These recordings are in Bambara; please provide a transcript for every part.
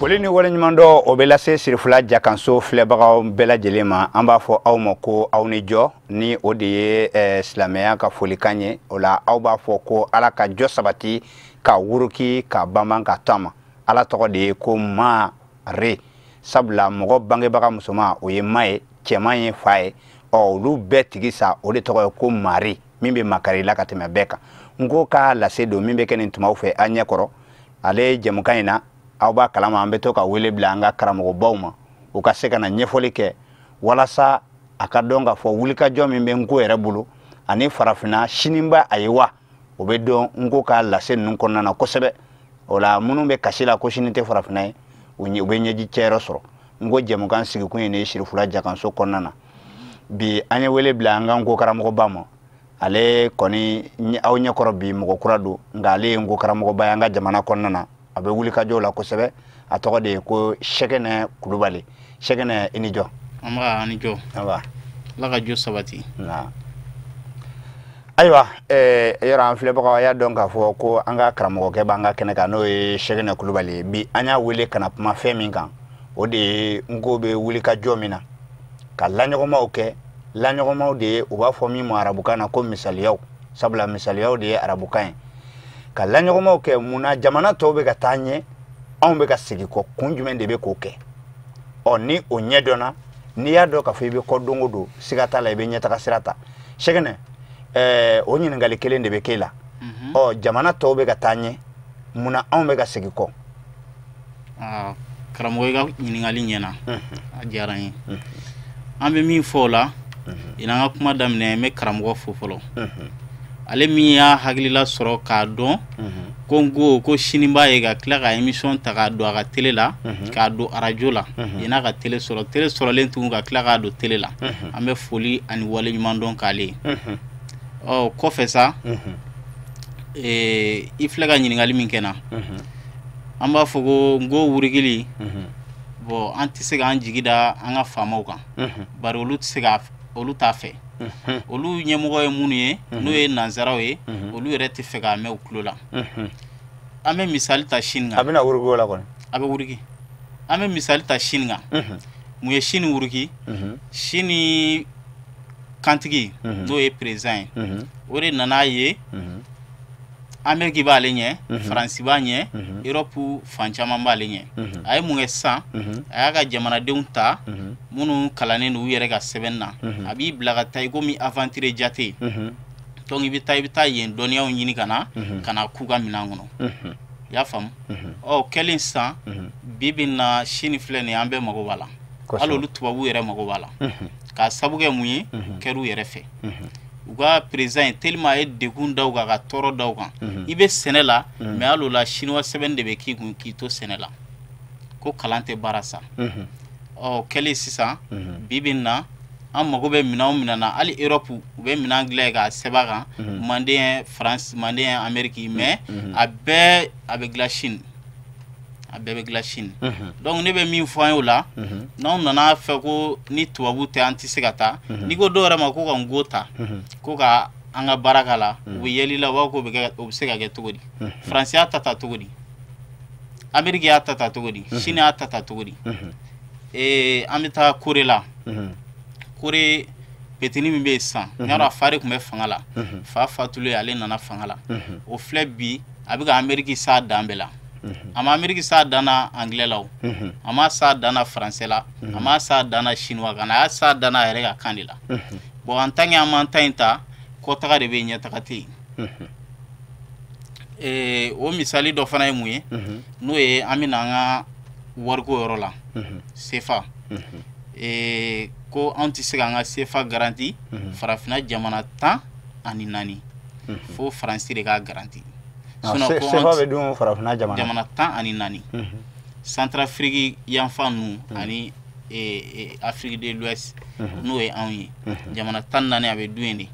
Foli ni waleɲumandɔn o bɛ lase Sirifula Jakanso filɛbagaw bɛɛ lajɛlen ma. An b'a fɔ aw ma ko aw ni jɔ, ni o de ye silamɛya ka folikan ye. O la aw b'a fɔ ko Ala ka jɔ sabati, ka wuruki, ka banban, ka to a ma. Ala tɔgɔ de ye ko ma re, sabula mɔgɔ bangebaga musoman o ye ma ye, cɛman ye fa ye. Ɔ olu bɛɛ tigi sa, o de tɔgɔ ye ko mari, min bɛ makari la ka tɛmɛ bɛɛ kan. N ko k'a lase don min bɛ kɛ nin tumaw fɛ an ɲɛ kɔrɔ ale jɛmukan in na. Aw b'a kalama, an bɛ to ka wele bila an ka karamɔgɔbaw ma, u ka se ka na ɲɛfɔli kɛ walasa a ka dɔn k'a fɔ wulikajɔ min bɛ nko yɛrɛ bolo ani farafinna siniba a ye wa o bɛ dɔn nko ka lase ninnu kɔnɔna na kosɛbɛ. O la minnu bɛ kasi la ko sini tɛ farafinna ye, u bɛ ɲɛji cɛyɔrɔ sɔrɔ. N ko jɛmukan sigikun ye nin ye Sirifula Jakanso kɔnɔna na. Bi an ye wele bila an ka nko karamɔgɔba ma. Ale kɔni aw ɲɛkɔrɔ bi mɔgɔ kura don, nka ale ye nko karamɔgɔba ye an ka jamana kɔnɔna na. A bɛ wulikajɔw la kosɛbɛ. A tɔgɔ de ye ko Sɛgɛnɛ Kulubali. Sɛgɛnɛ, i ni jɔ. An b'a ni jɔ. Ala ka jɔ sabati. Ayiwa, yɔrɔ an filɛbagaw, a y'a dɔn k'a fɔ ko an ka karamɔgɔkɛ b'an ka kɛnɛ kan, n'o ye Sɛgɛnɛ Kulubali ye. Bi an y'a wele ka na kuma fɛn min kan, o de ye nko bɛ wulikajɔ min na ka laɲɔgɔnmaw kɛ. Laɲɔgɔnmaw de ye u b'a fɔ min ma arabukan na ko misaliyaw, sabula misaliyaw de ye arabukan ye. Ka laɲɔgɔnmaw kɛ mun na jamana tɔw bɛ ka taa ɲɛ, anw bɛ ka segin kɔ, kun jumɛn de bɛ k'o kɛ? Ɔ ni o ɲɛ dɔnna, n'i y'a dɔn k'a fɔ i bɛ kɔ don o don, siga t'a la i bɛ ɲɛtaga sira ta. Sɛgɛnɛ, o ɲininkali kelen de bɛ k'e la. Ɔ jamana tɔw bɛ ka taa ɲɛ, mun na anw bɛ ka segin kɔ? Karamɔgɔ, i ka ɲininkali ɲɛna, a diyara n ye. An bɛ min fɔ o la, yan'an ka kuma daminɛ, n bɛ karamɔgɔ fo fɔlɔ. Ale min y'a hakilila sɔrɔ k'a dɔn ko n ko ko sini b'a ye, ka tila ka émission ta k'a don a ka télé la, k'a don arajo la, yan'a ka télé sɔrɔ. Télé sɔrɔlen tugun, ka tila k'a don télé la. An bɛ foli ani waleɲuman dɔn k'ale ye. Ɔ kɔfɛ sa, i filɛ ka ɲininkali min kɛ n na, an b'a fɔ ko n ko wurukili, bon, an tɛ se k'an jigi da an ka faamaw kan, bari olu tɛ se ka, olu t'a fɛ. Olu ɲɛmɔgɔ ye minnu ye, n'o ye nanzaraw ye, olu yɛrɛ tɛ fɛ k'a mɛn u tulo la. An bɛ misali ta Chine kan. A bɛna wuruki o la kɔni. A bɛ wuruki. An bɛ misali ta Chine kan. Mun ye Chine wuruki? Chine kantigi, n'o ye président ye, o de nana ye Amérique b'ale ɲɛ, Faransi b'a ɲɛ, Europe fan caman b'ale ɲɛ. A ye mun kɛ sisan? A y'a ka jamanadenw ta minnu kalannen don u yɛrɛ ka sɛbɛn na, a b'i bila ka taa i komi aventure jate. Donc i bɛ taa, i bɛ taa yen dɔnniyaw ɲini ka na, ka na k'u ka minɛn kɔnɔ. I y'a faamu? Ɔ kɛlen sisan, bi bi in na, Chine filɛ nin ye, an bɛɛ mago b'a la. Hali olu tubabuw yɛrɛ mago b'a la. K'a sabu kɛ mun ye? Kɛr'u yɛrɛ fɛ. U ka président ye tellement a ye degun da u kan, ka tɔɔrɔ da u kan. I bɛ sɛnɛ la, mais hali o la chinois sɛbɛn de bɛ k'i kun k'i to sɛnɛ la, ko kalan tɛ baara sa. Ɔ kɛlen sisan, bi bi in na, an mago bɛ minɛn o minɛn na, hali Europe u bɛ minɛn dilan yen k'a sɛbɛn a kan made in France, made in Amérique, mais a bɛɛ a bɛ dilan Chine, a bɛɛ bɛ dilan Chine. Donc ne bɛ min fɔ an ye o la, n'anw nana fɛ ko ni tubabu tɛ an tɛ se ka taa, n'i ko dɔw yɛrɛ ma ko ka nko ta, ko ka an ka baara k'a la, u bɛ yɛlɛ i la, u b'a fɔ ko bɛ kɛ, o bɛ se ka kɛ cogo di? Faransi y'a ta ta cogo di? Amérique y'a ta ta cogo di? Chine y'a ta ta cogo di? An bɛ taa Corée la. Corée petini min bɛ yen sisan, n y'a dɔn a fa de tun bɛ fanga la, fa fatulen ale nana fanga la. O filɛ bi, a bɛ ka Amérique s'a dan bɛɛ la. A ma Amérique s'a dan na anglais la o, a ma s'a dan na français la, a ma s'a dan na chinois kan, a y'a s'a dan na a yɛrɛ ka kan de la. Bon, en tant que an m'an ta in ta, kɔtaga de bɛ yen, ɲɛtaga tɛ yen. O misali dɔ fana ye mun ye? N'o ye an bɛna an ka wariko yɔrɔ la, CFA. Ko anw tɛ se k'an ka CFA garanti, farafinna jamana 14, fo Faransi de k'a garanti. CFA bɛ dun farafinna jamana jamana 14, Centrafrique yanfan ninnu ani Afrique de l'Ouest, n'o ye anw ye, jamana 14, a bɛ dun yen de.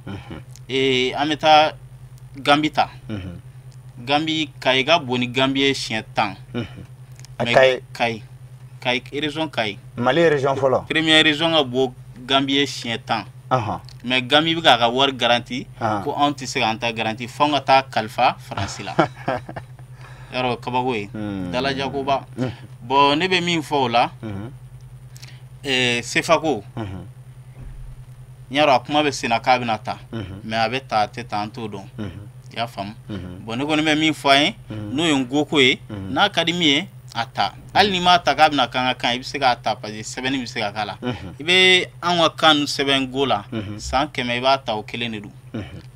An bɛ taa Gambie ta. Gambie, Kayi ka bon ni Gambie ye siɲɛ 10. Kayi. Kayi, Kayi région, Kayi. Mali région fɔlɔ. Première région ka bon Gambie ye siɲɛ 10. Mais Gambie bɛ k'a ka wari garanti, ko anw tɛ se k'an ta garanti, f'anw ka taa kalifa Faransi la. Yarɔ, kabako ye, dalajakoba. Bon, ne bɛ min fɔ o la, sefako n y'a dɔn a kuma bɛ senna k'a bɛna ta, mais a bɛ ta, a tɛ ta, an t'o dɔn. I y'a faamu? Bon, ne kɔni bɛ min fɔ an ye, n'o ye n goko ye, n'a ka di min ye, a ta. Hali n'i m'a ta k'a bɛna k'an ka kan, i bɛ se k'a ta, parce que sɛbɛnni bɛ se ka k'a la. I bɛ an ka kan ninnu sɛbɛn go la, san 100 i b'a ta, o kelen de don.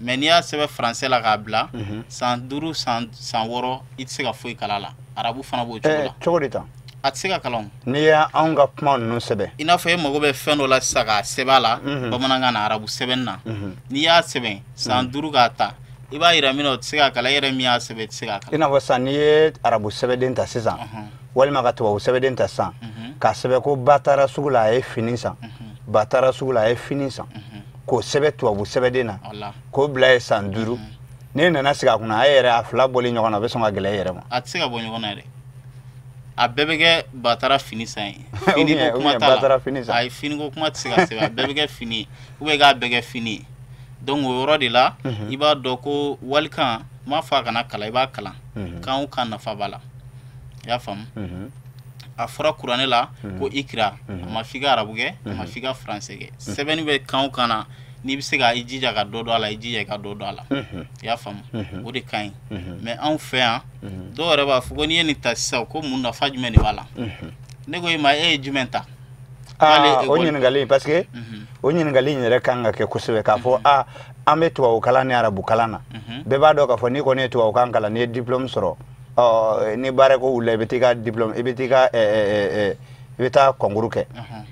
Mais n'i y'a sɛbɛn français la k'a bila, san 5, san 6, i tɛ se ka foyi kala la. Arabu fana b'o cogo la. Cogo di tan? A tɛ se ka kalan. N'i y'anw ka kuma ninnu sɛbɛn, i n'a fɔ e mago bɛ fɛn dɔ la sisan k'a sɛbɛn a la bamanankan na, arabu sɛbɛnni na, n'i y'a sɛbɛn san 5 k'a ta, i b'a yira min na, o tɛ se k'a kalan. E yɛrɛ min y'a sɛbɛn, i tɛ se k'a kalan. I n'a fɔ sisan n'i ye arabu sɛbɛnden ta sisan, walima ka tubabu sɛbɛnden ta sisan, k'a sɛbɛn ko ba taara sugu la, a ye fini san, ba taara sugu la, a ye fini san, k'o sɛbɛn tubabu sɛbɛnden na, k'o bila yen san 5, n'e nana sigi a kunna, a yɛrɛ a fila bɔli ɲɔgɔn na, a bɛ sɔn ka gɛlɛya e yɛrɛ ma. A tɛ se ka bɔ ɲɔgɔn na yɛrɛ. A bɛɛ bɛ kɛ ba taara fini san ye. Finiko kuma t'a la. Ayi, finiko kuma tɛ se ka sɛbɛn. A bɛɛ bɛ kɛ fini ye, ou bien k'a bɛɛ kɛ fini ye. Donc o yɔrɔ de la, i b'a dɔn ko walikan, n m'a fɔ a kana kalan, i b'a kalan. Kan o kan nafa b'a la. I y'a faamu? A fɔra kuranɛ la ko ikira, a ma f'i ka arabu kɛ, a ma f'i ka français kɛ. Sɛbɛnni bɛ kan o kan na, n'i bɛ se ka i jija ka dɔ dɔn a la, i jija i ka dɔ dɔn a la. I y'a faamu? O de ka ɲi. Mais anw fɛ yan, dɔw yɛrɛ b'a fɔ ko n'i ye nin ta sisan, ko mun nafa jumɛn de b'a la? Ne ko e ma, e ye jumɛn ta? O ɲininkali, parce que o ɲininkali in yɛrɛ kan ka kɛ kosɛbɛ, k'a fɔ an bɛ tubabu kalan ni arabu kalan na. Bɛɛ b'a dɔn k'a fɔ n'i kɔni ye tubabu kan kalan, n'i ye diplôme sɔrɔ, ni baara ko wulila, i bɛ t'i ka diplôme, i bɛ t'i ka i bɛ taa concours kɛ.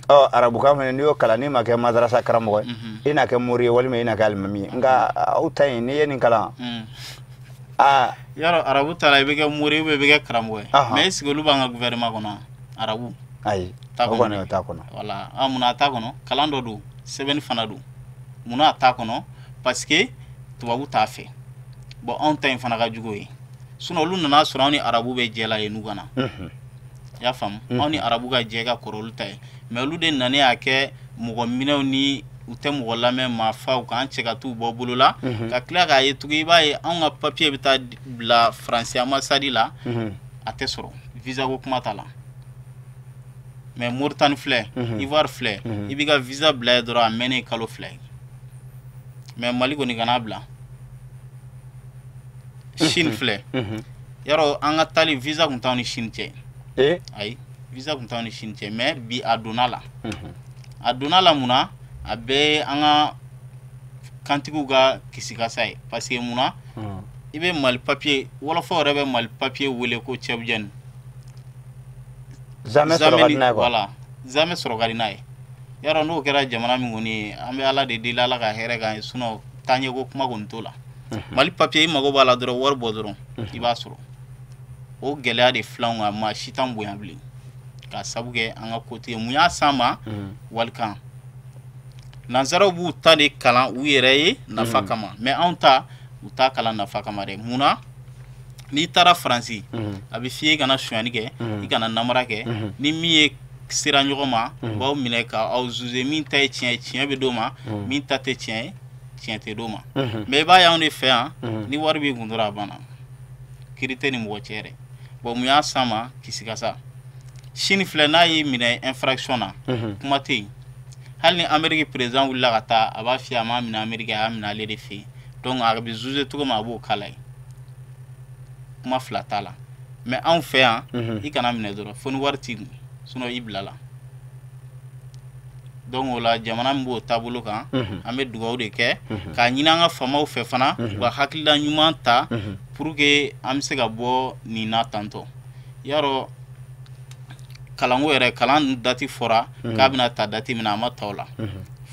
Arabukan fana, n'i y'o kalan, n'i ma kɛ madarasa karamɔgɔ ye, i n'a kɛ mori ye, walima i n'a kɛ alimami ye. Nka aw ta in, n'i ye nin kalan, yarɔ, arabu ta la, i bɛ kɛ mori ye, i bɛ kɛ karamɔgɔ ye. Mais est ce que olu b'an ka gouvernement kɔnɔ, arabu? Ayi, o kɔni o t'a kɔnɔ. Voilà. Munna a t'a kɔnɔ? Kalan dɔ don, sɛbɛnni fana don. Munna a t'a kɔnɔ? Parce que tubabu t'a fɛ. Bon, anw ta in fana ka jugu ye. Sinon olu nana sɔrɔ anw ni arabu bɛ jɛ la yen n'u ka na. I y'a faamu? Anw ni arabu ka jɛ ka kɔrɔ olu ta ye. Mais olu de nana y'a kɛ mɔgɔ minɛw ni u tɛ mɔgɔ lamɛn, maa faw k'an cɛ ka t'u bɔ bolo la. Ka tila k'a ye tugun, i b'a ye anw ka papier bɛ taa bila faransi ambassade la, a tɛ sɔrɔ. Visa ko kuma t'a la. Mais Mauritanie filɛ, Ivoire filɛ, i b'i ka visa bila yen dɔrɔn, a mɛnnen kalo 2 ye. Mais Mali kɔni kana bila. Chine filɛ, yarɔ, an ka taali visa kun t'anw ni Chine cɛ. Ayi, visa kun t'anw ni Chine cɛ, mais bi a donna la. A donna la mun na? A bɛɛ ye an ka kantigiw ka kisikasa ye. Parce que mun na? I bɛ Mali papier, wɔlɔfɔ yɛrɛ bɛ Mali papier wele ko cɛbujɛni. Zamɛ sɔrɔ ka di n'a ye quoi. Voilà, zamɛ sɔrɔ ka di n'a ye. Yarɔ, n'o kɛra jamana min kɔni ye, an bɛ Ala de deli, Ala ka hɛrɛ k'an ye. Sinon taaɲɛko kuma kɔni t'o la. Mali papier, i mago b'a la dɔrɔn, wari bɔ dɔrɔn, i b'a sɔrɔ. O gɛlɛya de filɛ anw kan, maa si t'an bonya bilen k'a sabu kɛ an ka kote. Mun y'a s'an ma? Walikan. Nanzaraw b'u ta de kalan u yɛrɛ ye nafa kama, mais anw ta, u t'a kalan nafa kama dɛ. Mun na? N'i taara Faransi, a bɛ f'i ye i kana sonyali kɛ, i kana namara kɛ. Ni min ye sera ɲɔgɔn ma, u b'aw minɛ ka aw juger. Min ta ye tiɲɛ ye, tiɲɛ bɛ d'o ma. Min ta tɛ tiɲɛ ye, tiɲɛ tɛ d'o ma. Mais i b'a ye anw de fɛ yan, ni wari b'i kun dɔrɔn, a banna, kiiri tɛ ni mɔgɔ cɛ yɛrɛ. Bon, mun y'a s'an ma? Kisikasa. Sini filɛ, n'a y'i minɛ infraction na, kuma tɛ yen. Hali ni Amérique président wulila ka taa, a b'a f'i ye a m'a minɛ Amérique, a y'a minɛ ale de fɛ yen. Donc a bɛ juger cogo min, a b'o k'a la yen, kuma fila t'a la. Mais anw fɛ yan, i kana minɛ dɔrɔn, fo ni wari t'i kun, sinon i bila la. Donc o la, jamana min b'o taabolo kan, an bɛ dugawu de kɛ k'a ɲini an ka faamaw fɛ fana, u ka hakilila ɲuman ta pour que an bɛ se ka bɔ nin na tantɔ. Yarɔ, kalanko yɛrɛ, kalan date fɔra k'a bɛna ta date min na, a ma ta o la,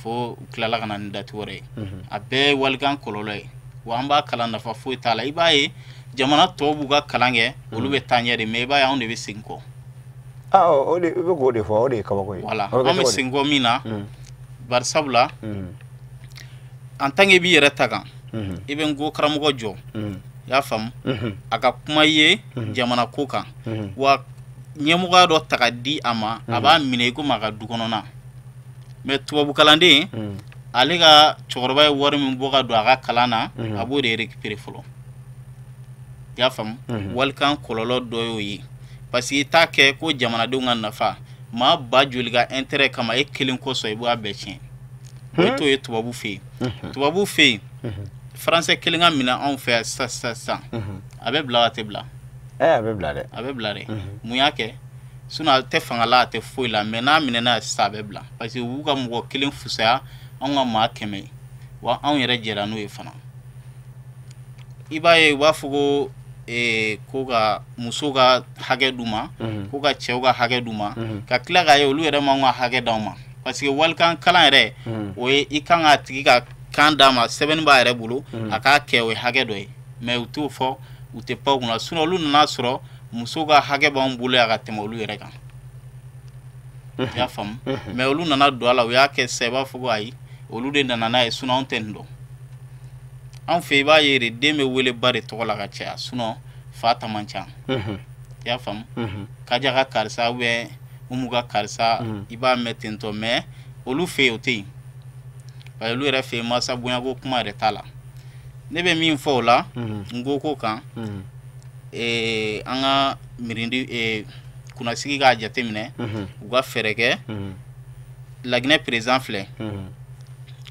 fo u tilala ka na ni date wɛrɛ ye. A bɛɛ ye walikan kɔlɔlɔ ye. Wa an b'a kalan, nafa foyi t'a la. I b'a ye jamana tɔw b'u ka kalan kɛ, olu bɛ taa ɲɛ de, mais i b'a ye anw de bɛ segin kɔ. O de i bɛ k'o de fɔ, o de ye kabako ye. Voilà, an bɛ segin kɔ min na, bari sabula en tant que i b'i yɛrɛ ta kan, i bɛ n ko karamɔgɔ jɔ, i y'a faamu, a ka kuma i ye jamana ko kan, wa ɲɛmɔgɔya dɔ ta ka di a ma, a b'a minɛ i komi a ka du kɔnɔna. Mais tubabukalanden, ale ka cɛkɔrɔba ye wari min bɔ ka don a ka kalan na, a b'o de récupérer fɔlɔ. I y'a faamu? Walikan kɔlɔlɔ dɔ y'o ye, parce que i t'a kɛ ko jamanadenw ka nafa, maa ba joli ka intérêt kama, e kelen kosɔn i b'a bɛɛ tiɲɛ. O ye t'o ye tubabu fɛ yen. Tubabu fɛ yen, français kelen ka minɛ anw fɛ yan sisan sisan sisan, a bɛ bila wa a tɛ bila? A bɛ bila dɛ. A bɛ bila dɛ. Mun y'a kɛ? Sinon a tɛ fanga la, a tɛ foyi la, mais n'a minɛna sisan, a bɛ bila, parce que u b'u ka mɔgɔ kelen fusaya anw ka maa 100 ye. Wa anw yɛrɛ jɛra n'o ye fana. I b'a ye, u b'a fɔ ko ko ka muso ka hakɛ d'u ma, ko ka cɛw ka hakɛ d'u ma, ka tila k'a ye olu yɛrɛ m'anw ka hakɛ d'anw ma, parce que walikan kalan yɛrɛ, o ye i kan k'a tigi ka kan d'a ma, sɛbɛnni b'a yɛrɛ bolo, a k'a kɛ, o ye hakɛ dɔ ye. Mais u t'o fɔ, u tɛ pan u kunna. Sinon olu nana sɔrɔ muso ka hakɛ b'anw bolo yan ka tɛmɛ olu yɛrɛ kan. I y'a faamu? Mais olu nana don a la, u y'a kɛ sisan i b'a fɔ ko ayi, olu de nana n'a ye. Sinon anw tɛ nin dɔn. Anw fɛ, i b'a ye de, den bɛ wele ba de tɔgɔ la ka caya, sinon fa ta man ca. I y'a faamu? Kaja ka karisa ou bien Umu ka karisa, i b'a mɛn ten tɔ. Mais olu fɛ yen, o tɛ yen, parce que olu yɛrɛ fɛ yen, masa bonyako kuma yɛrɛ t'a la. Ne bɛ min fɔ o la, n ko ko kan an ka mirindi kunnasigi k'a jateminɛ, u ka fɛɛrɛ kɛ. Laginɛ président filɛ,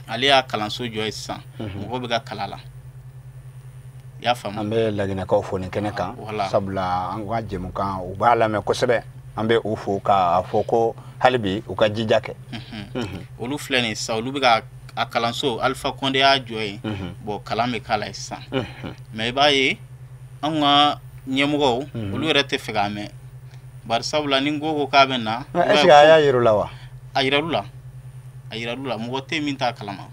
ale y'a kalanso jɔ ye sisan, mɔgɔw bɛ ka kala la. I y'a faamu? An bɛ Laginɛkaw fo nin kɛnɛ kan, sabula an ka jɛmukan, u b'a lamɛn kosɛbɛ. An bɛ u fo k'a fɔ ko hali bi u ka jija kɛ. Olu filɛ nin ye sisan, olu bɛ ka a kalanso, Alpha Condé y'a jɔ yen. Bon, kalan bɛ k'a la yen sisan. Mais i b'a ye, anw ka ɲɛmɔgɔw, olu yɛrɛ tɛ fɛ k'a mɛn, bari sabula ni ko k'a bɛ na. Est ce que a y'a yir'u la wa? A yiral'u la, a yiral'u la. Mɔgɔ tɛ min t'a kalama.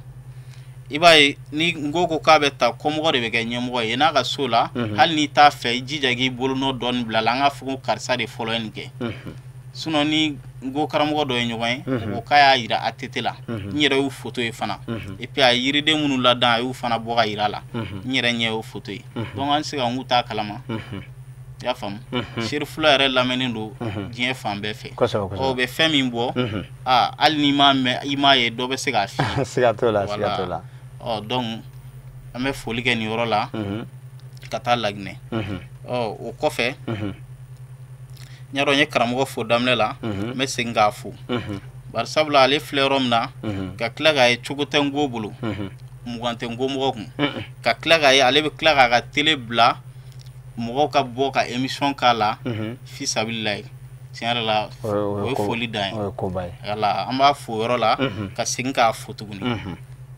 I b'a ye, ni n ko k'a bɛ ta, kɔmɔgɔ de bɛ kɛ ɲɛmɔgɔ ye n'a ka so la. Hali n'i t'a fɛ, i jija k'i bolonɔ dɔɔni bila la, an k'a fɔ ko karisa de fɔlɔ ye nin kɛ. Sinon ni n ko karamɔgɔ dɔ ye ɲɔgɔn ye, o ko k'a y'a yira ATT la. N yɛrɛ y'u photo ye fana. Et puis a ye yiriden minnu ladan, a y'u fana bɔ ka yira a la. N yɛrɛ ɲɛ y'o photo ye. Donc an tɛ se ka n k'u t'a kalama. I y'a faamu? Serifula yɛrɛ lamɛnnen don diɲɛ fan bɛɛ fɛ. Ɔ, u bɛ fɛn min bɔ, aa, hali n'i m'a mɛn, i m'a ye, dɔ bɛ se k'a f'i ye. Siga t'o la, siga t'o la. Ɔ, donc an bɛ foli kɛ nin yɔrɔ la ka taa Laginɛ. Ɔ, o kɔfɛ, n y'a dɔn n ye karamɔgɔ fo daminɛ la, n bɛ segin k'a fo, bari sabula ale filɛ yɔrɔ min na, ka tila k'a ye cogo tɛ n ko bolo, 20 tɛ n ko mɔgɔ kun, ka tila k'a ye ale bɛ tila k'a ka télé bila mɔgɔw ka bɔ ka émission k'a la, fi sabililayi, tiɲɛ yɛrɛ la, o ye foli dan ye. O ye koba ye. Wala, an b'a fo yɔrɔ la ka segin k'a fo tuguni.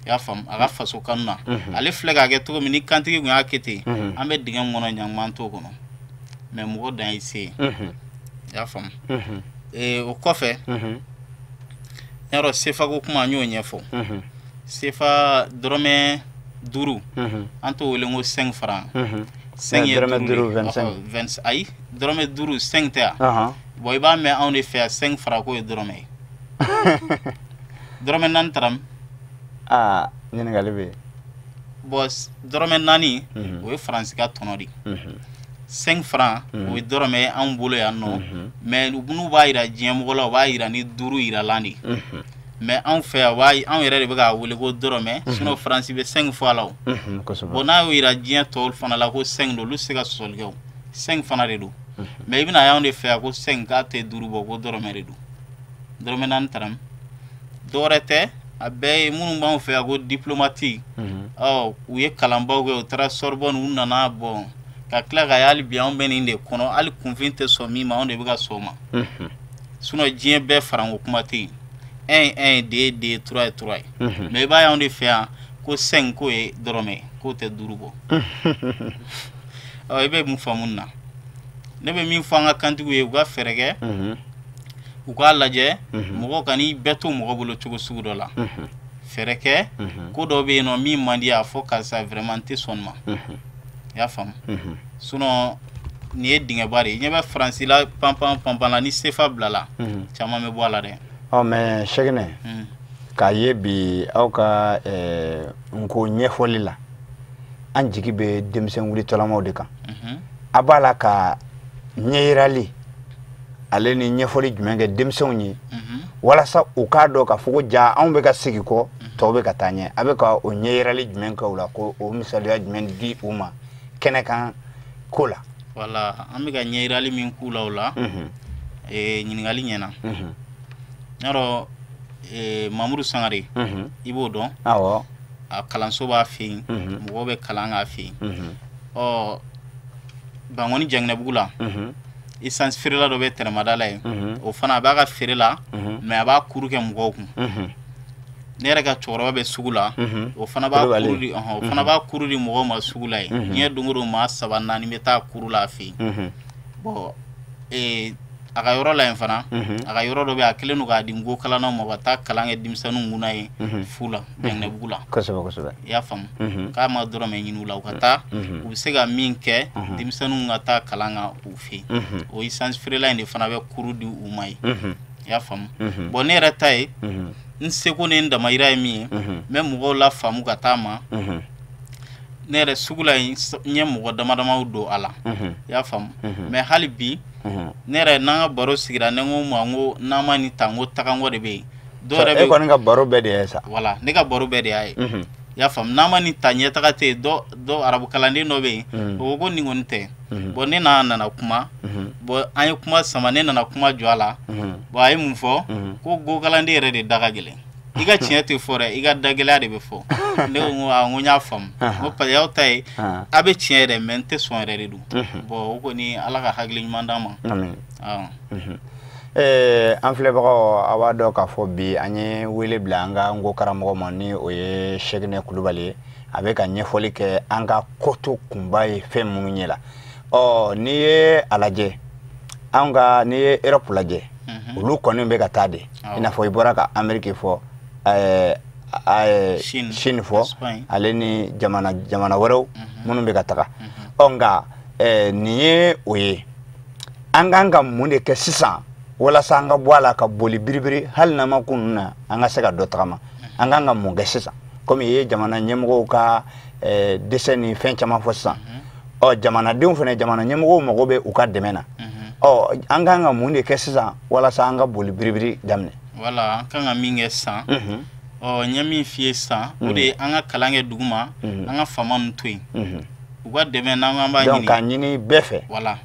I y'a faamu? A ka faso kanu na, ale filɛ k'a kɛ cogo min, ni kantigi tun y'a kɛ ten, an bɛ dingɛ min kɔnɔ, ɲanguma an t'o kɔnɔ. Mais mɔgɔ dan y'i se ye. I y'a faamu? O kɔfɛ, n y'a dɔn sefa ko kuma, n y'o ɲɛfɔ. Sefa dɔrɔmɛ 5, an t'o wele ko 5 francs. 5 ye dɔrɔmɛ 5 5, 25. Ayi, dɔrɔmɛ 5, 5 tɛ yan. Bon, i b'a mɛn anw de fɛ yan, 5 francs k'o ye dɔrɔmɛ ye. Dɔrɔmɛ 4 taara min? Aa, ɲininkali bɛ yen. Bon, dɔrɔmɛ 4, o ye Faransi ka tɔnɔ de ye. 5 francs, o ye dɔrɔmɛ ye anw bolo yan nɔ. Mais n'u b'a yira diɲɛ mɔgɔ la, u b'a yira ni 5 yiralan de ye. Mais anw fɛ yan, anw yɛrɛ de bɛ k'a wele ko dɔrɔmɛ. Sinon Faransi bɛ 5 fɔ a la o. Bon, n'a y'o yira diɲɛ tɔw fana la ko 5 don, olu tɛ se ka sɔsɔli kɛ o. 5 fana de don. Mais i bɛna y'anw de fɛ yan ko 5 k'a tɛ 5 bɔ, ko dɔrɔmɛ de don. Dɔrɔmɛ 4 taara min? Dɔwɛrɛ tɛ, a bɛɛ ye minnu b'anw fɛ yan ko diplomate. Ɔ, u ye kalanbaw kɛ, u taara Sorbonne, u nana bɔn ka tila k'a ye hali bi anw bɛ nin de kɔnɔ, hali kunfin tɛ sɔn min ma, anw de bɛ ka sɔn o ma. Sinon diɲɛ bɛɛ faranko kuma tɛ yen. 1 1, 2 2, 3 3 ye. Mais i b'a ye anw de fɛ yan ko 5 k'o ye dɔrɔmɛ ye, k'o tɛ 5 bɔ. Ɔ, i bɛ mun faamu nin na? Ne bɛ min fɔ an ka kantigiw ye, u ka fɛɛrɛ kɛ, u k'a lajɛ, mɔgɔ kan'i bɛɛ to mɔgɔ bolo cogo sugu dɔ la. Fɛɛrɛ kɛ, ko dɔ bɛ yen nɔ min man di, a fɔ karisa vraiment n tɛ sɔn nin ma. I y'a faamu? Sinon nin ye dingɛba de ye. I ɲɛ bɛ Faransi la, panpan panpan la, ni sefa bilala, caman bɛ bɔ a la dɛ. Ɔ, mais Sɛkinɛ, k'a ye bi aw ka nko ɲɛfɔli la, an jigi bɛ denmisɛn wulitɔlamaw de kan. A b'a la ka ɲɛyirali ale ni ɲɛfɔli jumɛn kɛ denmisɛnw ye walasa u k'a dɔn k'a fɔ ko ja anw bɛ ka segin kɔ, tɔw bɛ ka taa ɲɛ? A bɛ ka o ɲɛyirali jumɛn kɛ u la, ko o misaliya jumɛn di u ma kɛnɛ kan, ko la? Voilà, an bɛ ka ɲɛyirali min k'u la o la, ɲininkali ɲɛna. Yarɔ, Mamuru Sangare, i b'o dɔn? Awɔ. A kalanso b'a fɛ yen, mɔgɔw bɛ kalan k'a fɛ yen. Ɔ, Bankɔni Janginɛbugu la, essence feerela dɔ bɛ Tɛrɛmada la yen. O fana a b'a ka feere la, mais a b'a kuru kɛ mɔgɔw kun. Ne yɛrɛ ka cɛkɔrɔba bɛ sugu la, o fana b'a kuru di, o fana b'a kuru di mɔgɔw ma sugu la yen. Diɲɛ don o don, maa 3 4 bɛ taa kuru la a fɛ yen. Bon, a ka yɔrɔ la yen fana, a ka yɔrɔ dɔ bɛ yen, a kɛlen don k'a di nko kalannaw ma, u ka taa kalan kɛ denmisɛnninw kunna yen fu la, Janginɛbugu la. Kosɛbɛ kosɛbɛ. I y'a faamu? K'a ma dɔrɔmɛ ɲini u la, u ka taa, u bɛ se ka min kɛ, denmisɛnninw ka taa kalan kan u fɛ yen. O essence feerela in de fana bɛ kuru di u ma yen. I y'a faamu? Bon, ne yɛrɛ ta ye, n seko ni n damayira ye min ye, n bɛ mɔgɔw la faamu ka taa ma. Ne yɛrɛ sugu la yen, n ye mɔgɔ dama damaw don a la. I y'a faamu? Mais hali bi, ne yɛrɛ n'an ka baro sigira, ne ko ma, n ko n'an ma nin ta, n ko taganko de bɛ yen. Dɔw yɛrɛ bɛ E kɔni ka baro bɛɛ de ye sa. Voilà, ne ka baro bɛɛ de y'a ye. I y'a faamu? N'an ma nin ta, ɲɛtaga tɛ yen. Dɔ arabu kalanden dɔ bɛ yen, o ko ko nin kɔni tɛ. Bon, ne n'a nana kuma. Bon, an ye kuma sama, ne nana kuma jɔ a la. Bon, a ye mun fɔ? Ko gokalanden yɛrɛ de da ka gɛlɛn. I ka tiɲɛ tɛ fɔ dɛ, i ka dagɛlɛya de bɛ fɔ. Ne ko, n ko n ko n y'a faamu. N ko parce que aw ta ye, a bɛ tiɲɛ yɛrɛ, mais n tɛ sɔn yɛrɛ de don. Bon, o kɔni, Ala ka hakili ɲuman d'an ma. Amin. An filɛbagaw, a b'a dɔn k'a fɔ bi an ye wele bila an ka nko karamɔgɔ ma, ni o ye Sɛkinɛ Kulubali ye. A bɛ ka ɲɛfɔli kɛ an ka koto kunba ye fɛn minnu ye la. Ɔ, n'i ye a lajɛ, an ka, n'i ye Europe lajɛ, olu kɔni bɛ ka taa de. I n'a fɔ i bɔra ka Amérique fɔ, Chine fɔ, ale ni jamana jamana wɛrɛw minnu bɛ ka taga. Ɔ, nka nin ye o ye, an kan ka mun de kɛ sisan walasa an ka bɔ a la ka boli biribiri, hali n'an ma kun ninnu na, an ka se ka dɔ tagama? An kan ka mun kɛ sisan? Komi i ye jamana ɲɛmɔgɔw ka dɛsɛ ni fɛn caman fɔ sisan, ɔ, jamanadenw fana, jamana ɲɛmɔgɔw mago bɛ u ka dɛmɛ na. Ɔ, an kan ka mun de kɛ sisan walasa an ka boli biribiri daminɛ? Voilà, an kan ka min kɛ sisan, ɔ, n ye min f'i ye sisan, o de ye an ka kalan kɛ dugu ma, an ka faama ninnu to yen, u ka dɛmɛ n'an ko an b'a ɲini. Donc k'a ɲini bɛɛ fɛ. Voilà.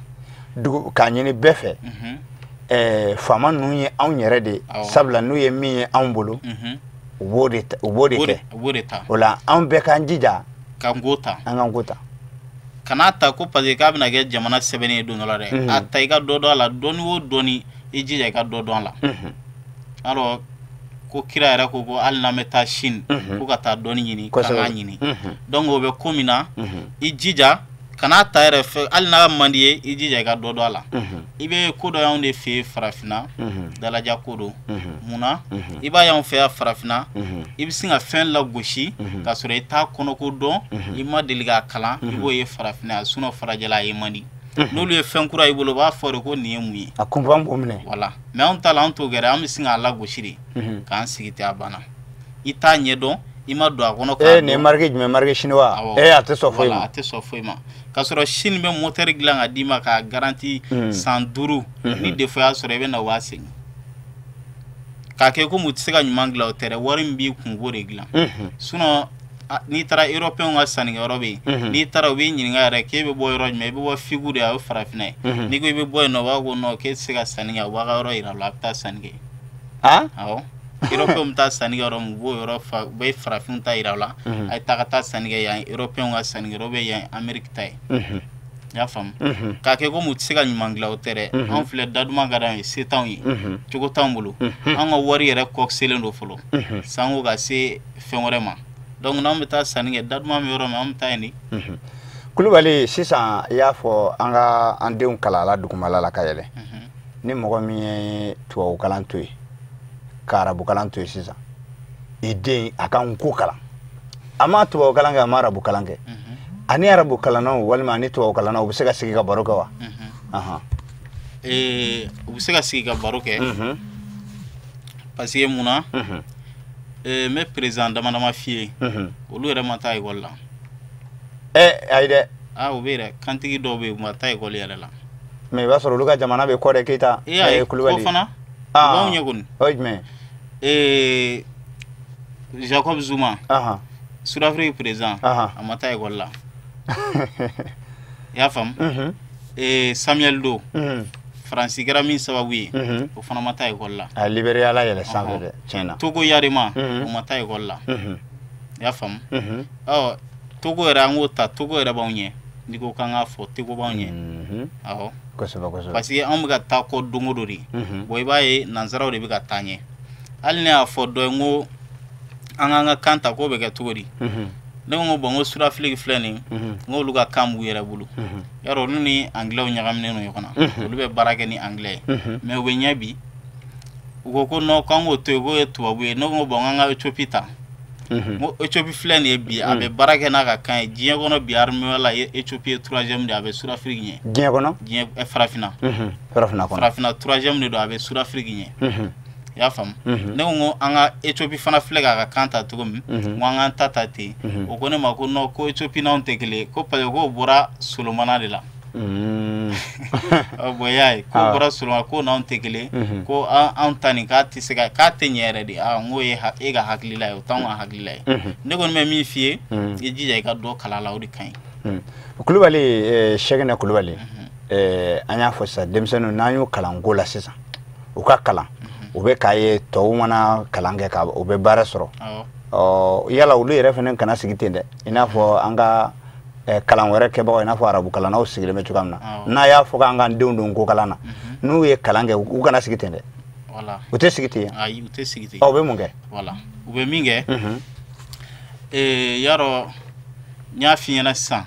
Dugu k'a ɲini bɛɛ fɛ. Faama ninnu ye anw yɛrɛ de ye, sabula n'u ye min ye anw bolo, u b'o de u b'o de kɛ. U b'o de ta. O la, anw bɛɛ k'an jija. Ka nko ta. An ka nko ta. Kana ta ko parce que k'a bɛna kɛ jamana sɛbɛnni ye don dɔ la dɛ. A ta, i ka dɔ dɔn a la, dɔɔni o dɔɔni, i jija i ka dɔ dɔn a la. Alors, ko kira yɛrɛ ko ko hali n'an bɛ taa Chine, ko ka taa dɔɔni ɲini, k'an k'a ɲini. Donc o bɛ ko min na, i jija, kana ta yɛrɛ fɛ, hali n'a man di ye, i jija i ka dɔ dɔn a la. I bɛ ko dɔ y'anw de fɛ yen farafinna, dalaja ko don. Munna i b'a y'anw fɛ yan farafinna, i bɛ sin ka fɛn lagosi k'a sɔrɔ i t'a kɔnɔko dɔn, i ma deli k'a kalan, i b'o ye farafinna yan, sinon farajɛla a ye man di. N'olu ye fɛn kura i bolo, u b'a fɔ de ko nin ye mun ye. A kunpan b'o minɛ. Voilà, mais anw ta la, anw t'o kɛ dɛ, an bɛ sin k'a lagosi de k'an sigi ten, a banna. I t'a ɲɛdɔn, i ma don a kɔnɔ k'a dɔn. Nin ye marque jumɛn? Marque chinois? A tɛ sɔn foyi ma. A tɛ sɔn foyi ma. K'a sɔrɔ Chine bɛ moteur dilan ka d'i ma k'a garantie san 5, ni défaut y'a sɔrɔ, i bɛ na, u b'a segin. K'a kɛ komi u tɛ se ka ɲuman dilan, o tɛ dɛ, wari min b'i kun, u b'o de dilan. Sinon n'i taara européen ka sannikɛyɔrɔ bɛ yen, n'i taara, u b'i ɲininka yɛrɛ k'e bɛ bɔ yɔrɔ jumɛn, i bɛ bɔ Figu de, a ye farafinna ye. N'i ko i bɛ bɔ yen nɔ, u b'a fɔ ko non, k'e tɛ se ka sanni kɛ, u b'a ka yɔrɔ yira u la, a bɛ taa sanni kɛ. Awɔ, européen bɛ taa sanni kɛ yɔrɔ min, u b'o yɔrɔ fa, u bɛ farafinw ta yira u la, a ye taa ka taa sanni kɛ yan, européen ka sanni kɛ yɔrɔ bɛ yan, Amérique ta ye. I y'a faamu? K'a kɛ komi u tɛ se ka ɲuman dilan, o tɛ dɛ. Anw filɛ, da duman ka d'anw ye, se t'anw ye, cogo t'anw bolo, an ka wari yɛrɛ kɔkiselen don fɔlɔ, sanko ka se fɛn wɛrɛ ma. Donc n'anw bɛ taa sanni kɛ, da duman bɛ yɔrɔ min, an bɛ taa yen de. Kulubali, sisan i y'a fɔ an ka an denw kalan a la dugumala la ka yɛlɛ. Ni mɔgɔ min ye tubabu kalan to yen, ka arabu kalan to yen, sisan i den a ka nko kalan, a ma tubabu kalan kɛ, a ma arabu kalan kɛ, ani arabu kalannaw walima ani tubabu kalannaw, u bɛ se ka sigi ka baro kɛ wa? U bɛ se ka sigi ka baro kɛ, parce que mun na, n bɛ président dama dama f'i ye, olu yɛrɛ ma taa ekɔli la. Ayi dɛ. Ah, o bɛ yen dɛ, kantigi dɔw bɛ yen, u ma taa ekɔli yɛrɛ la. Mais i b'a sɔrɔ olu ka jamana bɛ kɔ dɛ, Keyita. Ayi, Kulubali. O fana u b'anw ɲɛ kɔni. O ye jumɛn? Jacob Zuma, Sud-Afrique président, a ma taa ekɔli la. I y'a faamu? Samuel Doe, Faransi kɛra min sababu ye, o fana ma taa ekɔli la. A Liberiya la yɛlɛ sanfɛ dɛ, tiɲɛ na. Togo Yarema, o ma taa ekɔli la. I y'a faamu? Ɔ, Togo yɛrɛ, an k'o ta, Togo yɛrɛ b'anw ɲɛ. N'i ko k'an k'a fɔ, Togo b'anw ɲɛ. Awɔ. Kosɛbɛ kosɛbɛ. Parce que anw bɛ ka taa kɔ don o don de. Bon, i b'a ye nanzaraw de bɛ ka taa ɲɛ. Hali ne y'a fɔ dɔ ye, n ko an k'an ka kan ta, k'o bɛ kɛ cogo di? Ne ko bon, n ko Sudafiliki filɛ nin ye, n k'olu ka kan b'u yɛrɛ bolo. Yarɔ, olu ni anglais ɲagaminen don ɲɔgɔn na. Olu bɛ baara kɛ ni anglais ye. Mais u bɛ ɲɛ bi. U ko ko non, k'an k'o to yen, k'o ye tubabu ye. Ne ko bon, k'an ka Éthiopie ta. N ko Éthiopie filɛ nin ye bi, a bɛ baara kɛ n'a ka kan ye. Diɲɛ kɔnɔ bi, armée la, Éthiopie ye troisième de ye, a bɛ Sudafiriki ɲɛ. Diɲɛ kɔnɔ? Diɲɛ, farafinna. Farafinna kɔnɔ. Farafinna troisième de don, a bɛ Sudafiriki ɲɛ. I y'a faamu? Ne ko n ko an ka Éthiopie fana filɛ k'a ka kan ta cogo min, n ko an k'an ta ta ten. O ko ne ma ko non, ko Éthiopie n'anw tɛ kelen ye, ko parce que k'o bɔra Solomana de la. Bon, i y'a ye, k'o bɔra Solomana, k'o n'anw tɛ kelen, ko anw ta nin, k'a tɛ se ka, k'a tɛ ɲɛ yɛrɛ de. Aa, n k'o ye e ka hakilila ye, o t'anw ka hakilila ye. Ne kɔni bɛ min f'i ye, i jija i ka dɔ kalan la, o de ka ɲi. Kulubali, Sɛkinɛ Kulubali, an y'a fɔ sisan, denmisɛnninw n'an y'o kalanko la sisan, u ka kalan, u bɛ k'a ye tɔw mana kalan kɛ, ka u bɛ baara sɔrɔ. Ɔ, yala olu yɛrɛ fana kana sigi ten dɛ, i n'a fɔ an ka kalan wɛrɛ kɛbagaw, i n'a fɔ arabu kalannaw sigilen bɛ cogoya min na. N'a y'a fɔ k'an k'an denw don ko kalan na, n'u ye kalan kɛ, u kana sigi ten dɛ. U tɛ sigi ten. Ayi, u tɛ sigi ten. Ɔ, u bɛ mun kɛ? Voilà, u bɛ min kɛ, yarɔ, n y'a f'i ɲɛna sisan,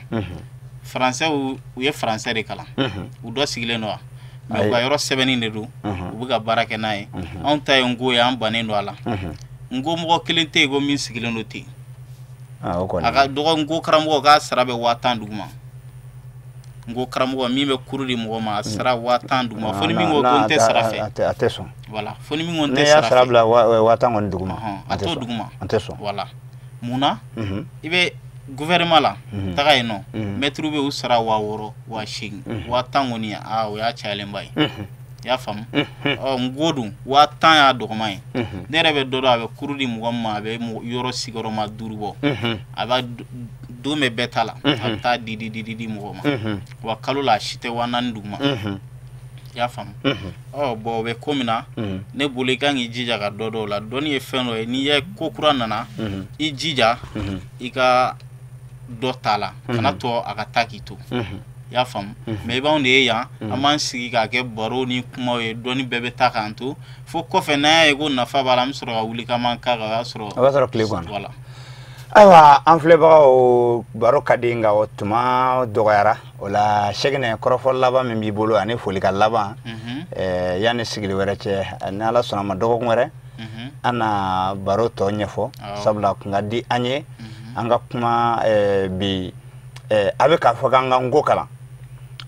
faransɛw, u ye faransɛ de kalan, u dɔ sigilen don wa? Mais u ka yɔrɔ sɛbɛnni de don, u bɛ ka baara kɛ n'a ye. Anw ta ye nko ye, an bannen don a la. Nko mɔgɔ kelen tɛ yen ko min sigilen don ten. A ka dɔgɔ nko karamɔgɔ k'a sara bɛ 10,000 duguma. Nko karamɔgɔ min bɛ kuru di mɔgɔ ma, a sara 10,000 duguma. Fo ni min ko ko n tɛ sara fɛ. A tɛ sɔn. Voilà, fo ni min ko n tɛ sara fɛ. N'i y'a sara bila 10,000 kɔni duguma. A t'o duguma. A tɛ sɔn. Voilà. Mun na? I bɛ gouvernement la, taga yen nɔ, mɛtiriw bɛ u sara 6,000, 8,000, 10,000 kɔni, aa, o y'a cayalenba ye. I y'a faamu? Ɔ, nko dun, 10,000 y'a dɔgɔman ye. Ne yɛrɛ bɛ dɔ dɔn, a bɛ kuru di mɔgɔ min ma, a bɛ yɔrɔ sigiyɔrɔma 5 bɔ. A b'a don bɛ bɛɛ ta la, a bɛ taa di di di di mɔgɔ ma. Wa kalo la, a si tɛ 4,000 duguma. I y'a faamu? Ɔ, bon, o bɛ ko min na, ne bolo, i kan k'i jija ka dɔ dɔw la. Dɔnni ye fɛn dɔ ye, n'i ye ko kura nana, i jija i ka dɔ ta la, kana to a ka taa k'i to. I y'a faamu? Mais i b'anw de ye yan, an b'an sigi k'a kɛ baro ni kumaw ye, dɔnni bɛɛ bɛ taa k'an to fo kɔfɛ, n'an y'a ye ko nafa b'a la, an bɛ sɔrɔ ka wuli k'an b'an k'a kan, o y'a sɔrɔ a b'a sɔrɔ tile ganna. Voilà. Ayiwa, an filɛbagaw, baro ka di nka o tuma dɔgɔyara. O la, Sɛkinɛ, kɔrɔfɔ laban min b'i bolo ani folikan laban, yanni sigili wɛrɛ cɛ, ni Ala sɔnna ma, dɔgɔkun wɛrɛ an na baro tɔ ɲɛfɔ, sabula kun ka di an ye an ka kuma bi. A bɛ k'a fɔ k'an ka nko kalan.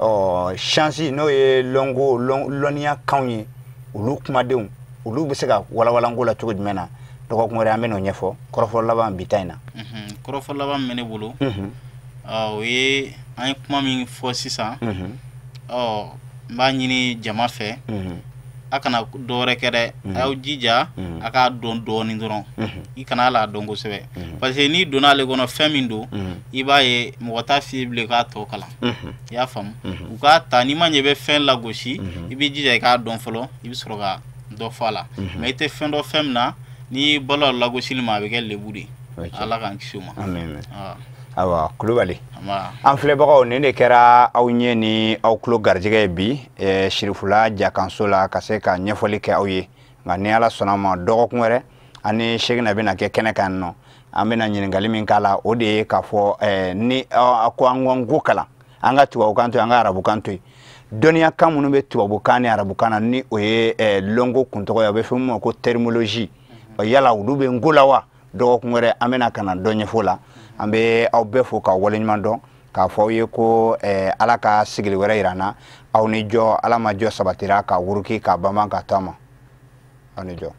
Ɔ, science, n'o ye lɔnko lɔnniya kanw ye, olu kumadenw, olu bɛ se ka walawala nko la cogo jumɛn na? Dɔgɔkun wɛrɛ an bɛ n'o ɲɛfɔ. Kɔrɔfɔ laban bi ta in na. Kɔrɔfɔ laban min bɛ ne bolo, o ye an ye kuma min fɔ sisan. Ɔ, n b'a ɲini jama fɛ, a kana dɔ wɛrɛ kɛ dɛ, a y'aw jija a k'a dɔn dɔɔnin dɔrɔn, i kana a dɔn kosɛbɛ, parce que n'i donna ale kɔnɔ, fɛn min don, i b'a ye mɔgɔ t'a f'i ye bilen k'a tɔ kalan. I y'a faamu? U k'a ta, n'i ma ɲɛ i bɛ fɛn lagosi, i b'i jija i k'a dɔn fɔlɔ, i bɛ sɔrɔ ka dɔ fɔ a la. Mais i tɛ fɛn dɔn fɛn min na, n'i balo a lagosili ma, a bɛ kɛ lebu de ye. Ala k'an kisi o ma. Ayiwa, Kulubali, an filɛbagaw, nin de kɛra aw ɲɛ ni aw tulo garijɛgɛ ye bi Sirifula Jakanso la, ka se ka ɲɛfɔli kɛ aw ye. Nka ni Ala sɔnna ma, dɔgɔkun wɛrɛ an ni Sɛkinɛ bɛna kɛ kɛnɛ kan nɔ. An bɛna ɲininkali min k'a la, o de ye k'a fɔ ni a ko an ka nko kalan, an ka tubabukan to yen, an ka arabukan to yen, dɔnniya kan minnu bɛ tubabukan ni arabukan na, ni o ye lɔnko kuntɔgɔ ye, a bɛ fɔ min ma ko terminologie, yala olu bɛ nko la wa? Dɔgɔkun wɛrɛ an bɛna ka na dɔ ɲɛfɔ la. An bɛ aw bɛɛ fo k'aw waleɲuman dɔn, k'a fɔ aw ye ko Ala ka sigili wɛrɛ yira an na. Aw ni jɔ, Ala ma jɔ sabatira ka wuruki ka banban ka to a ma. Aw ni jɔ.